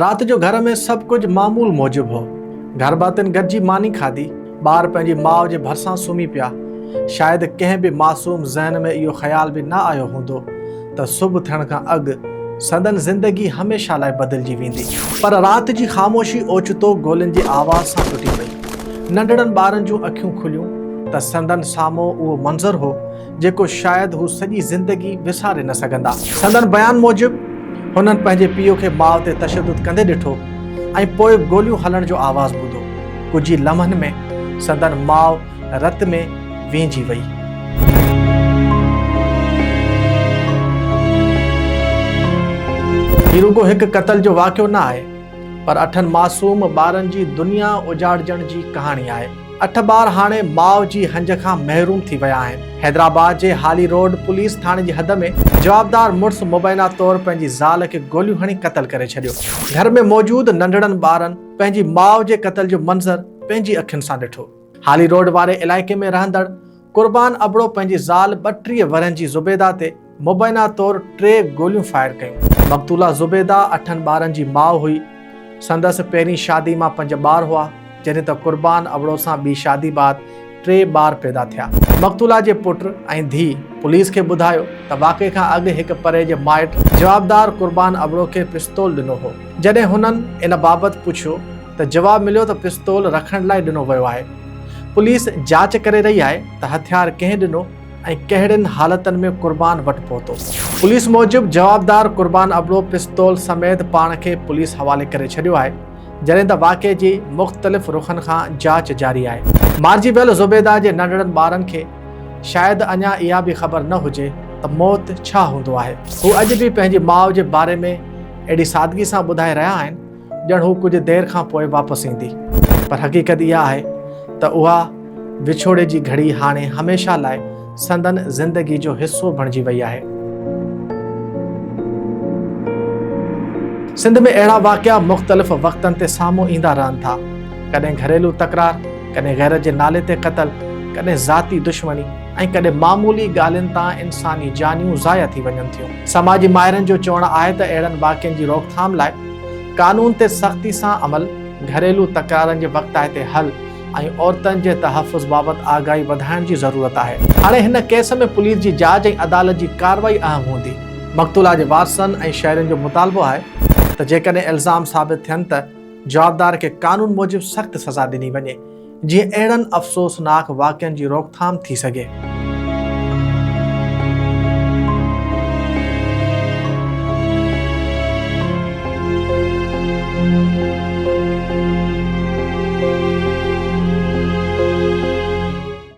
رات جو گهر ۾ سڀ ڪجهه معمول موجب هو. گهرڀاتين گڏجي ماني کاڌي. ٻار پنهنجي ماء جي ڀرسان سمهي پيا. شايد ڪنهن به معصوم ذهن ۾ اهو خيال به نه آيو هوندو ته صبح ٿيڻ کان اڳ سندن زندگي هميشه لاء بدلجي ويندي. پر رات جي خاموشي اوچتو گولين جي آواز سان ٽٽي پئي. ننڍڙن ٻارن جون اکيون کليون ته سندن سامهون اهو منظر هو جيڪو شايد هو سڄي زندگي وساري نه سگهندا. سندن بيان موجب هنن پنهنجي پيء کي ماء تي تشدد ڪندي ڏٺو ۽ پوء گوليون هلڻ جو آواز ٻڌو. ڪجهه ئي لمحن ۾ سندن ماء رت ۾ وينجهي وئي. هي رڳو هڪ قتل جو واقعو نه آهي پر اٺن معصوم ٻارن جي دنيا اجاڙجڻ جي ڪهاڻي آهي. اٺ ٻار هاڻي ماء جي هنج کان محروم ٿي ويا آهن. حيدرآباد جي هالي روڊ پوليس ٿاڻي جي حد ۾ جوابدار مڙس مبينا طور پنهنجي زال کي گوليون هڻي قتل ڪري ڇڏيو. گهر ۾ موجود ننڍڙن ٻارن پنهنجي ماء جي قتل جو منظر پنهنجي اکين سان ڏٺو. هالي روڊ واري علائقي ۾ رهندڙ قربان ابڙو پنهنجي زال 32 ورهين جي زبيده تي مبينا طور ٽي گوليون فائر ڪيون. مقتوله زبيده اٺن ٻارن جي ماء هئي. سندس پهرين شادي مان پنج ٻار هئا، جڏهن ته قربان ابڙو سان ٻي شادي بعد ٽي ٻار پيدا ٿيا. مقتوله جي پٽ ۽ ڌيء پوليس کي ٻڌايو ته واقعي کان اڳ هڪ پري جي مائٽ جوابدار قربان ابڙو کي پستول ڏنو هو. جڏهن هنن ان بابت پڇيو ته جواب مليو ته پستول رکڻ لاء ڏنو ويو آهي. پوليس جاچ ڪري رهي آهي ته هٿيار ڪنهن ڏنو ۽ ڪهڙين حالتن ۾ قربان وٽ پهتو. پوليس موجب جوابدار قربان ابڙو پستول سميت پاڻ کي پوليس حوالي ڪري ڇڏيو آهي، جڏهن ته واقعي جي مختلف رخن کان جاچ جاري آهي. مارجي ويل زبيده جي ننڍڙن ٻارن کي شايد اڃا اها به خبر نه هجي ته موت ڇا هوندو آهي. هو اڄ به پنهنجي ماء جي باري ۾ اهڙي سادگي سان ٻڌائي رهيا آهن ڄڻ هو ڪجهه دير کان پوء واپس ايندي. پر حقيقت اها آهي ته اها وڇوڙي جي گهڙي هاڻي هميشه لاء سندن زندگي جو حصو بڻجي وئي آهي. سنڌ ۾ اهڙا واقعا مختلف وقتن تي سامهون ايندا رهن ٿا. ڪڏهن گهريلو تڪرار، ڪڏهن غيرت جي نالي تي قتل، ڪڏهن ذاتي دشمني ۽ ڪڏهن معمولي ڳالهين تان انساني جانيون ضايع ٿي وڃن ٿيون. سماجي ماهرن جو چوڻ آهي ته اهڙن واقعن جي روڪٿام لاء قانون تي سختي سان عمل، گهريلو تڪرارن جي وقتائتي حل ۽ عورتن جي تحفظ بابت آگاهي وڌائڻ جي ضرورت آهي. هاڻي هن ڪيس ۾ پوليس جي جاچ ۽ عدالت جي ڪارروائي اهم هوندي. مقتولا جي وارثن ۽ شهرين جو مطالبو آهي ته جيڪڏهن الزام ثابت ٿين ته جوابدار کي قانون موجب سخت سزا ڏني وڃي، جيئن اهڙن افسوسناڪ واقعن جي روڪٿام ٿي سگهي.